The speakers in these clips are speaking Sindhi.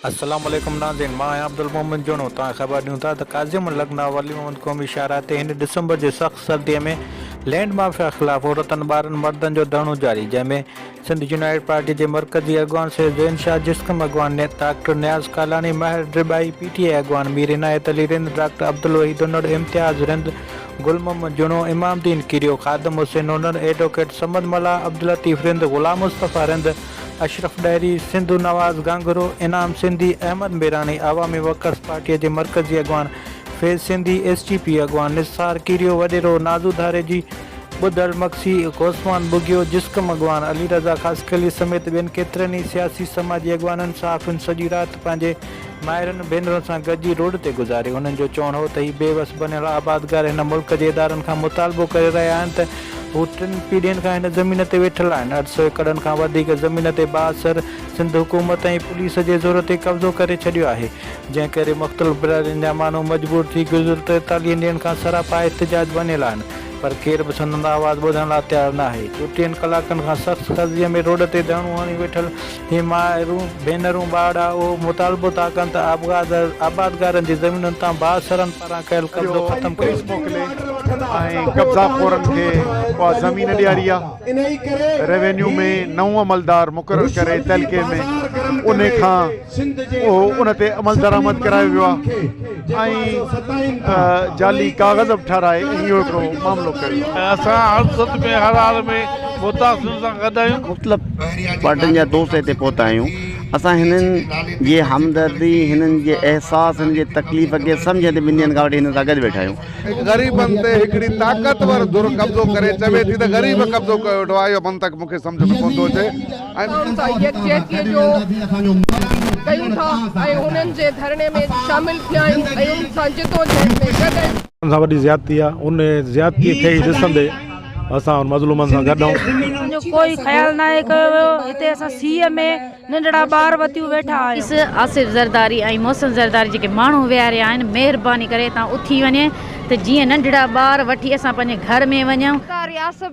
السلام عليڪم ناظرين مان آهيان عبدالمومن جوڻو توهان کي خبر ڏيون ٿا ته ڪاظم الحق نواب ولي محمد قومي شاهراهه تي هن ڊسمبر جي سخت سردي ۾ لينڊ مافيا خلاف عورتن ٻارن مردن جو ڌرڻو جاري جنهن ۾ سنڌ يونائيٽڊ پارٽي جي مرڪزي اڳواڻ سيد زين شاهه جسقم اڳواڻ doctor Niaz Kalani Mehar Darbai P T I اڳواڻ مير عنايت علي رند ڊاڪٽر عبدالوحيد انڙ امتياز رند گل محمد جوڻو امام الدين ڪيريو خادم حسين انڙ ايڊووڪيٽ صمد ملاح عبداللطيف رند غلام مصطفيٰ رند اشرف ڏاهري، سنڌو نواز گهانگهرو، انعام سنڌي، احمد ميراڻي، عوامي ورڪرز پارٽيء جي مرڪزي اڳواڻ Faiz Sindhi, S T P اڳواڻ نثار ڪيريو، وڏيرو نازو ڌاريجي، ٻڌل مگسي، غوثمان ٻگهيو، جسقم اڳواڻ علي رضا خاصخيلي سميت ٻين ڪيترن ئي سياسي سماجي اڳواڻن صحافين سڄي رات پنهنجي مائرن ڀينرن سان گڏجي روڊ تي گذاري. هنن جو چوڻ هو ته هي بي وس بنيل آبادگار هن ملڪ جي ادارن کان مطالبو ڪري رهيا آهن ته هو ٽن پيڙهين کان هن زمين تي ويٺل آهن، 800 ايڪڙن کان وڌيڪ زمين تي بااثر سنڌ حڪومت ۽ پوليس جي زور تي قبضو ڪري ڇڏيو آهي، جنهن ڪري مختلف برادرين جا ماڻهو مجبور ٿي گذريل 43 ڏينهن کان سراپا احتجاج بنيل آهن پر ڪير به سندن آواز ٻڌڻ لاء تيار ناهي. 34 ڪلاڪن کان سخت سرديء ۾ روڊ تي ڌرڻو هڻي ويٺل هي مائرون، ڀينرون، ٻارڙا اهو مطالبو ٿا ڪن ته آبادگارن جي زمينن تان بااثرن پاران ڪيل قبضو اهو ختم ڪيو پوليس وڃي. موڪلي ۽ قبضا خورن کي اها زمين ڏياري آ، روينيو ۾ نئون عملدار مقرر ڪري تعلقي ۾ انهي کان اهو ان تي عملدرآمد ڪرايو ويو آ ۽ جعلي ڪاغذ به ٺهرائي ۽ اهو هڪڙو معاملو ڪيو ويو آ. اسان هر صورت ۾ هر حال ۾ متاثرن سان گڏ آهيون. مختلف پارٽين جا دوست هتي پهتا آهيون اسان هنن جي همدردي هنن جي احساس هنن جي تڪليف کي سمجهندي ٻن ڏينهن کان وٺي هنن سان گڏ ويٺا آهيون. غريبن تي هڪڙي طاقتور ڌر قبضو ڪري چوي ٿي ته غريب قبضو ڪيو ويٺو آهي اهو منطق مون کي سمجهه ۾ ڪونه ٿو اچي ۽ انهن سان يڪجهتي جو ڪيون ٿا ۽ انهن جي ڌرڻي ۾ شامل ٿيا آهيون ۽ انهن سان جدوجهد ۾ گڏ آهيون. ان سان وڏي زيادتي آ ان زيادتي کي ئي ڏسندي اسان ان مظلومن سان گڏ آهيون. اسان جو ڪوئي خيال ناهي ڪيو ويو هتي اسان سيء ۾ ننڍڙا ٻار وتيون ويٺا آهيون. آصف زرداري ۽ محسن زرداري جيڪي ماڻهو ويهاريا آهن مهرباني ڪري هتان اٿي وڃي ته جيئن ننڍڙا ٻار وٺي اسان پنهنجي گهر ۾ وڃون. زرداري آصف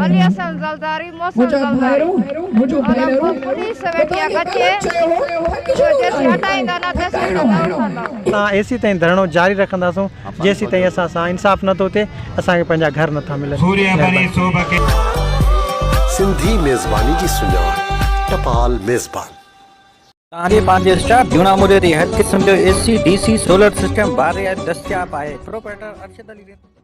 علي حسن زرداري محسن زرداري ان پوليس ويٺي آ ڪچي اهي جيسين هٽائيندا نه تيسين اسان نه اٿنداسين. اسان ايسي تائين ڌرڻو جاري رکنداسون جيسين تائين اسان سان انصاف نه ٿو ٿئي اسان کي پنهنجا گهر نه ٿا ملن مهرباني. سنڌي ميزباني جي سڃاڻ ٽپال ميزبان. توهان جي پنهنجي اسٽاف جهونا موري تي هر قسم جو A C, D C, solar system باري دستياب آهي. پروپرائيٽر ارشد علي رند.